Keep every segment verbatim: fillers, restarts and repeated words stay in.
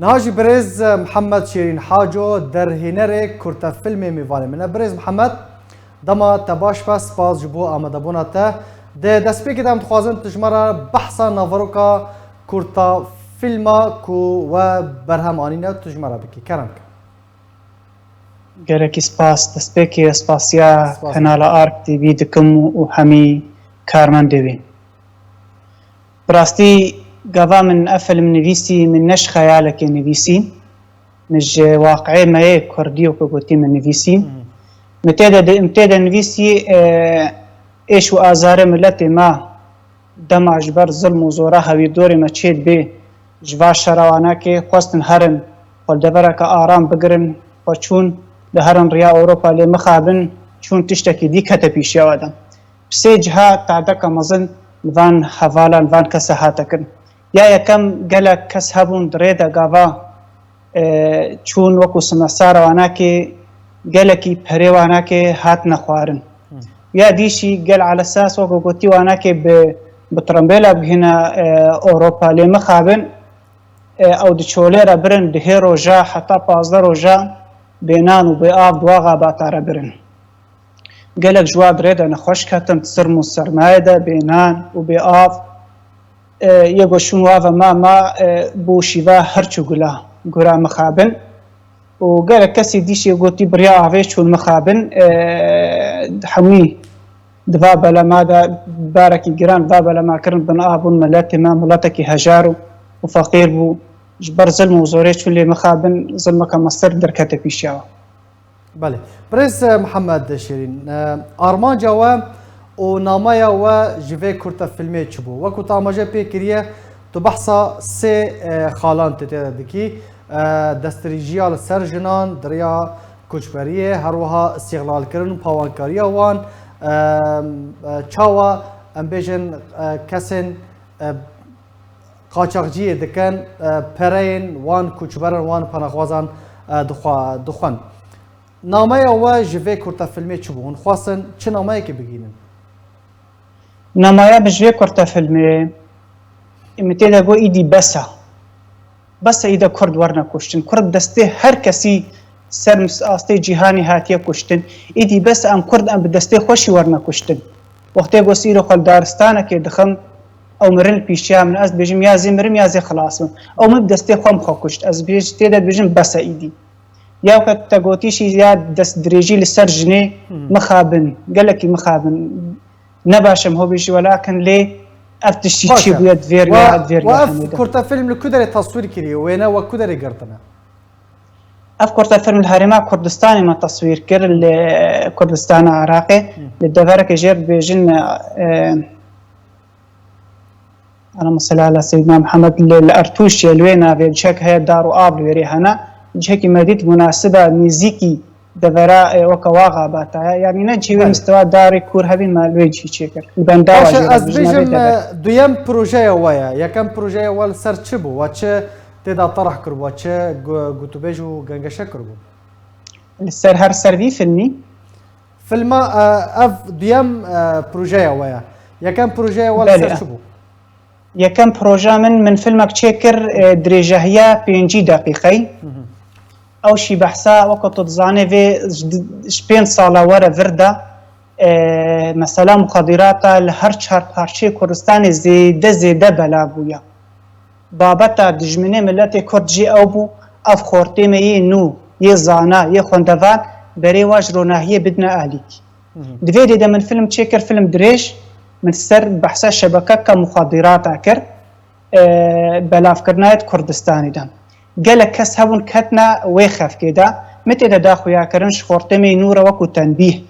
Niha jî birêz Mihemed Şêrîn Haco, derhênerê kurtefilmê, mêvanê min e. Birêz Mihemed, dema te baş be, spas ji bo amadebûna te. Di destpêkê de em dixwazin tu ji me re behsa naveroka kurtafilma ku we berhem anîne, tu ji me re bikî. Kerem ke. Gelekî spas. Destpêkê spasiya Spas. Kanala Ark T V dikim û hemî karmendê wê. Bi rastî gava min ev film nivîsî, min ne ji xeyalekê nivîsî. Min ji waqiê me yê kurdî weke gotî min nivîsî. Hı. Min tê de, min tê de nivîsî, e, êş û azarê miletê me dema ji ber zilm û zora hewîrdorê me çêdibê, ji va şera wanakê xwestin herin, xwe li devereke aram bigirin, xwe çûn, li herin riya Ewropa lê mixabin, çûn tiştekî dî kete pîşiya we de. Bi sê ciha tadeke mezin li van hevalan, li van kese hate kirin. Ya yekem, gelek kes hebûn di rê de gava, e, çûn wekû simesara wanakê gelekî perê wanakê hatine xwarin. Hı. Ya dî jî gel elesas wekû gotî wanakê bi, bi tirembêla bigihîne, e, Ewropa lê mixabin, e, ew di çolê re birin, di hê roja heta pazdeh roja bê nan û bê av di wa xabata re birin. Gelek ji wa di rê de nexweş ketin, di sirm û sermayê de bê nan û bê av. E, yê got şûn wa ve ma, ma, e, bû şîva hirç û gula, gura mixabin. Û gelek kesî dî jî gotî bi riya avê çûn mixabin. E, hemî di va belema de barekî giran va belema kirin, bin av bûn miletê me, miletekî hejar û, û feqîr bû. Ji ber zilm û zorê çûn lê mixabin, zilmeke mestir derkete pîşiya we. Belê. Birêz, e, Mihemed Şêrîn, e, armanca we û nameya we ji vê kurtefilmê çi bû? Wekû te amaje pê kiriye, tu behsa sê, e, xalan tê tê de dikî. E, destdirêjiya li ser jinan, di riya koçberiyê, her wiha îstîxlalkirin û pawankariya wan, e, e, çawa em bêjin, e, kesên, e, qaçaxciyê dikin, e, pereyên wan koçberan, wan penaxwazan, e, dixwe-, dixwin. Nameya we ji vê kurtefilmê çi bû? Hûn xwestin çi nameyekê bigihînin? Namaya min ji vê kurtefilmê, min tê de got, îdî bes e. Bes e, îde kurd werine kuştin. Kurd destê her kesî ser mis-, astê cîhanê hatiye kuştin. Îdî bes e, em kurd em bi destê xwe jî werine kuştin. Wextê got îro xwe li daristanekê dixim, ew mirin li pîşiya min, ez dibêjim ya zê mirim ya zê xilas bim. Ew min bi destê xwe min xwe kuşt. Ez bêj-, tê de dibêjim bes e îdî. Ya weke te gotî jî ya destdirêjî li ser jinê Hı hı. mixabin, gelekî mixabin. Ne baş e min ho bêjî welakin lê ev tiştî Baş e. çêbûye di vê Wa, riya, di vê wa riya ev hemû de. Kurtefilm li ku derê taswîr kiriye? Wêne we ku derê girtine? Ev kurtefilm li Herêma Kurdistanê me taswîr kir, li Kurdistana Iraqê, Hı. li deverekê jêr dibêjin, e, Allahümme salli ala Seyyidina Muhammed, li, li Ertûşê, li wê navê cihek heye, dar û av li wêrê hene. Cihekî me dît munasiba nêzîkî devera, e, weke wa xabata ye. Yanî ne cihê wê Belê. mistewa darê kûr hebî me li wê cihî çêkir. Li benda Baş e, jî ez re, ji navê bêjim, dever. e, duyem projeya we ye. Yekem projeya we li ser çi bû? We çi tê de terah kiribû? We çi gu-, gotûbêj û gengeşe kiribû? Li ser her ser vî filmî? Filma, e, ev duyem, e, projeya we ye. Yekem projeya we li Belê. ser çi bû? Yekem proja min, min filmek çêkir, e, dirêjehiya pêncî deqîqey. Hı hı. Ew jî behsa, weke tu dizanê, vê ji, ji pênc sala were vir de, e, mesela muxadirata li her çar parçeyê Kurdistanê zêde zêde belav bûye. Babeta dijminê miletê Kurd jî ew bû, ev xortê me yê nû, yê zana, yê xwendevan, berê wa ji ronahiyê bidine alîkî. Hı hı. Di vê dê de min film çêkir, film dirêj, min ser behsa şebekeke muxadirata kir, e, belavkirina yê di Kurdistanê de. Gelek kes hebûn ketine wê xefkê de, min tê de da xuyakirin ji xortê me yê nû re wekû tenbîh.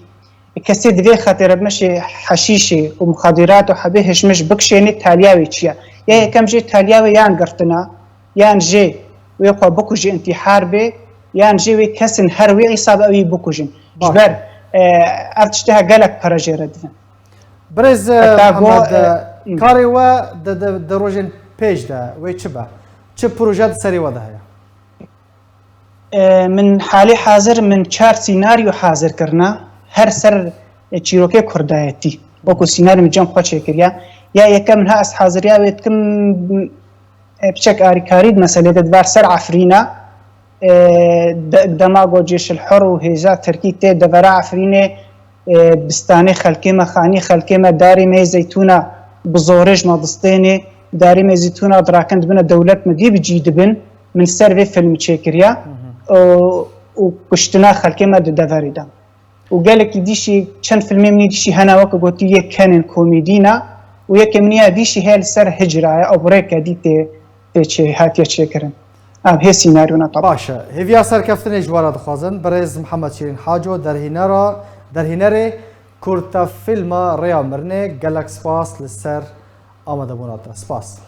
Kesê di vê xetê re bimeşê heşîşê û muxadirat û hebê hişmiş bikişênê taliya wê çi ye? Ya yekem jê taliya wê yan girtina, yan jê wê xwe bikujê, întîhar bê, yan jê wê kesên her wê hîsab ew yî bikujin. Baş. Ji ber, e, ev tiştê he gelek pere jê re didin. Birêz, e, Heta go, Mihemed, e, e, karê we di, di, di rojên pêş de wê çi be? Çi proje di serê we de heye? E, min halê hazir min çar sînaryo hazir kirina, her ser, e, çîrokê kurdayetî. Wekû sînaryo min cem xwe çêkiriya. Ya yekem min ha ez haziriya wê dikim, e, piçek arîkarî di meselê de divar ser Efrîna, e, de-, dema ku Cêşil Hur û hêza Tirkî tê devera Efrînê, e, bistanê xelkê me, xanî xelkê me, darê me yê zeytûna bi zorê ji me distênê, darê me yê zeytûna dirakin dibine dewlet me dî bi cî dibin, min ser vê film çêkiriya û, û kuştina xelkê me di deverê de. Û gelekî dî jî çend filmê min î dî jî hene weke gotî yek kenên komîdî ne û yekê min ya dî jî heye li ser hicra ye, ew rêke dî tê, tê çê, hatiye çêkirin. Ev hê sînaryona tabi. Baş e. Hêviya serkeftinê ji we re dixwazin. Birêz Mihemed Şîrîn Haco, derhînera, derhînerê kurtefilma Rêya Mirinê, gelek spas li ser amadebûna te. Spas.